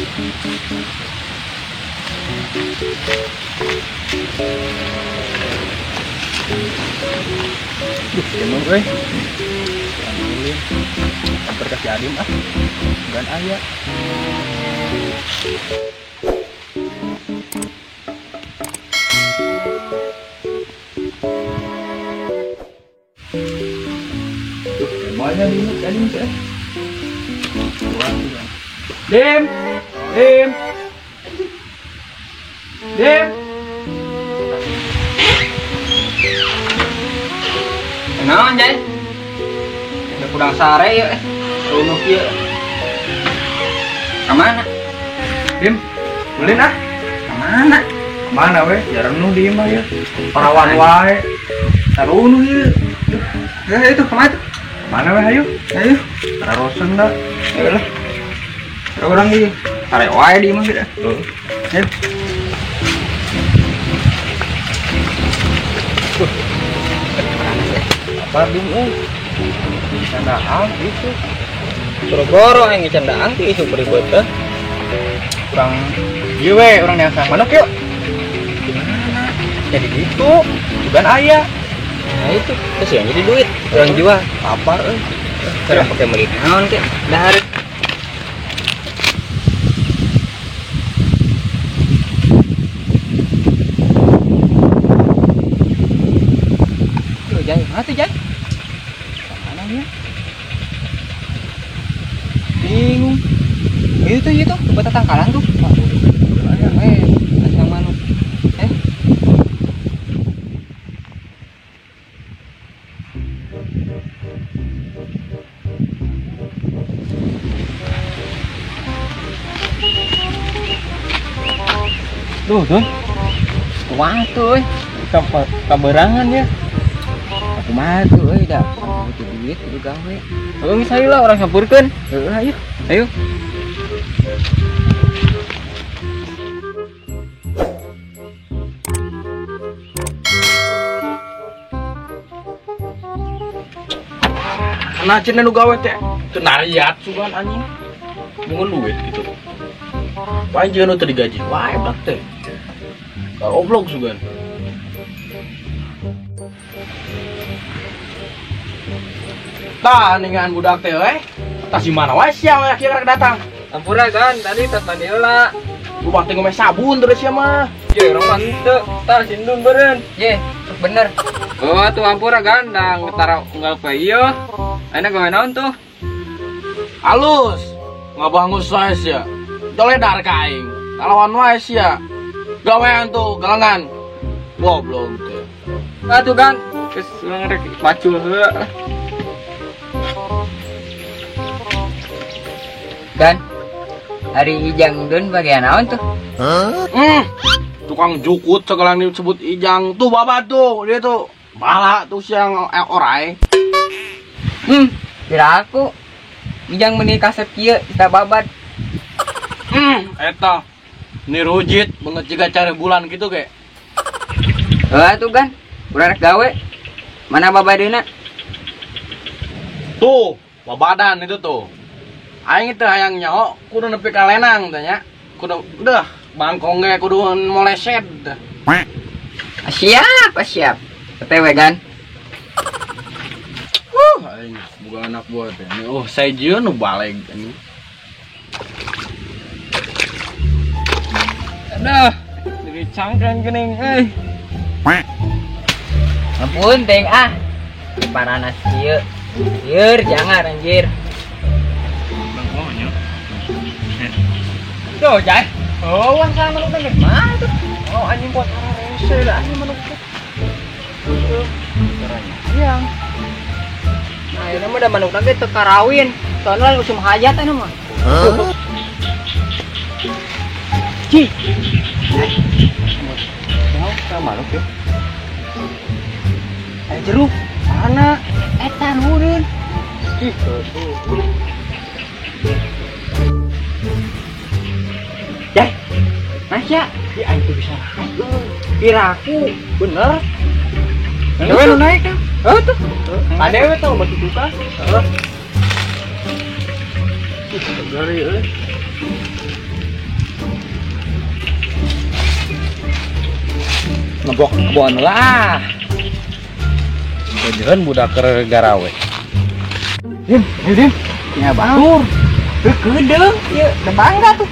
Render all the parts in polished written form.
Duh, jenuh euy. Ambilin. Samper ka si Adim ah. Bukan aya. Duh, emangnya di Adim sih. Dim. Dim. Dim. Naon, Jai? Udah kurang sare ya, Runuh kieu. Ka mana? Dim, ulin ah. Ka mana? Mana we? Ya renuh di imah ya. Parawan wae. Tarunuh ieu. Duh, itu ka mana tuh? Mana we hayu? Ayo. Tararosen da. Ayo lah. Urang di sare wae di imah geus. Heeh. Ayo. Apa dim euy? Candaan itu. Boro-boro yang candaan tuh isu beribet teh. Urang ieu we, urang neang manuk yuk. Di mana? Jadi gitu. Bukan aya. Nah itu, terus yang jadi duit. Urang jual. Lapar euy. Urang pakai meuli naon ke? Dahar. Tuh, Jai, mana tuh, Jai? Mana ya? Bingung. Itu tempat tangkalan tuh. Asang manuk. Tuh, tuh. Kumaha tuh, euy? Kaberangan ya. Kumaha tuh euy da. Butuh duit kudu gawe. Heuh, geus hayu lah urang sampurkeun. Heuh, ayo. Ayo. Karena cenah nu gawe teh teu nariat sugan anjing. Bungun duit gitu. Paling jeung nu teu digaji wae budak teh. Goblok sugan. Tah ningan budak teh euy. Tas di mana wae sia we kieu rek datang. Ampura kan tadi tas mandi heula. Budak teh ngomeh sabun terus sia mah. Ye urang mah henteu, tah sindun beureun. Ye, bener. Oh tuh ampura gandang tara unggal poe ieu. Ayeuna gawe naon tuh? Halus. Ngabangus wae sia. Doledar ka aing. Kalawan wae sia. Gawean tuh galengan. Goblok teh. Atuh kan, geus urang rek pacul heula. Kan, hari Ijang Dun bagian naon tuh? Tukang jukut segala disebut Ijang tuh babat tuh, dia tuh bala tuh siang orai. Kira aku Ijang meuni kasep kieu kita babat. Eta ni rujit banget juga cari bulan gitu kayak. Tuh kan, urang rek gawe. Mana babadeuna? Tuh, babadan itu tuh. Aing teh hayang nyaho kudu nepi ka lenang teh nya. Kudu deuh bangkong ge kudu moleset. Siap, siap. PTW kan. Aing boga anak buah teh. Oh, saya jeung nu baleg anjing. Aduh, jadi cangkang geuning euy. Ampun teh ah. Paranas kieu. Lieur jangan anjir. Tuh, Jai. Oh, wah sama manuk teh mah tuh. Oh, anjing buat rese lah anjing manuk teh. Caranya hayang. Nah, ini mah da manuk teh teu karawin. Soalna lain usum hajat anu mah. Hah? Ci. Mau sama manuk ya. Eh jeruk, mana? Eta nureun. Ih, tuh. Jai. Masya, di aing tuh bisa. Piraku, bener. Dewe nu naik kan? Heuh tuh. Adewe tau batu tukang. Heeh. Ih, segar ieu euy. Mogok kebon lah. Jangan budak keur garawe. Dim, dim. Nya batur. Kedeung, ieu da bangga tuh.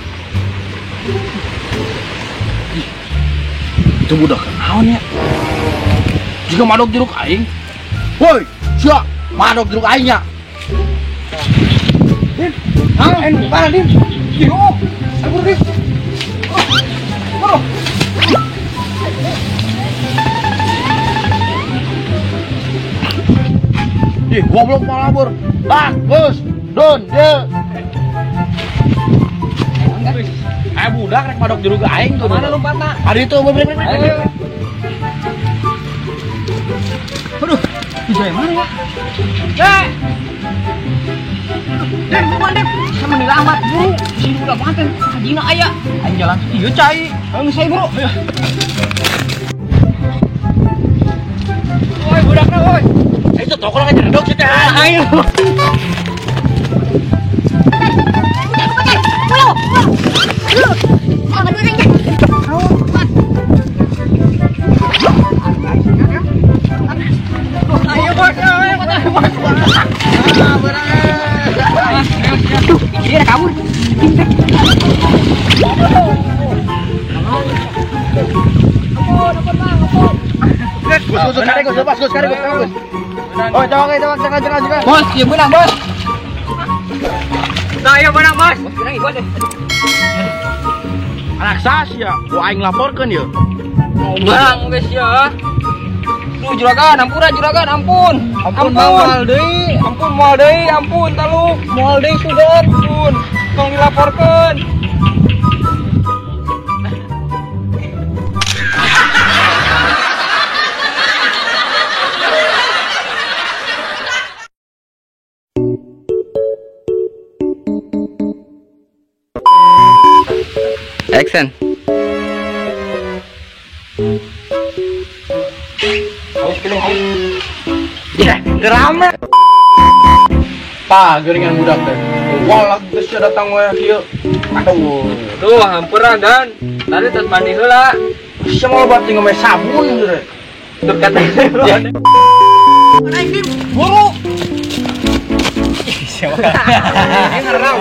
Itu budak naon ya? Jika madok jeruk aing. Woi, sia, madok jeruk aing nya. Dim, hah, parah dim. Yo, kabur dim. Oh. Ih, goblok malah bur. Bang, bos, don, dia. Budak rek madok jeruk aing tuh. Mana lompatna? Ada itu, beri. Aduh, bisa yang mana ya? Dek! Dek, bukan dek. Sama dilambat, buru. Si udah banget, hajina aya. Aing jalan. Iya, cai. Ayo saya, bro. Woi, budakna, woi. Itu toko lah ngejedok sih teh. Ayo. Dia kabur. Gus. Oh, jangan. Bos, ya menang, bos. Saya menang, bos. Bos, menang, bos. Anak sas ya, gua aing laporkeun ya. Bang, guys ya. Duh, juragan, ampura juragan, ampun. Ampun, moal deui, ampun moal deui, ampun taluk, moal deui sugan, ampun. Tong dilaporkeun. Action. Ya, gerama. Tah, geuringan budak teh. Wah, geus datang we kieu. Aduh. Duh, hampura dan. Tadi tos mandi heula. Sia mau bat ngome sabun deui. Tuh kata. Buru. Ih, siapa? Ini ngerau.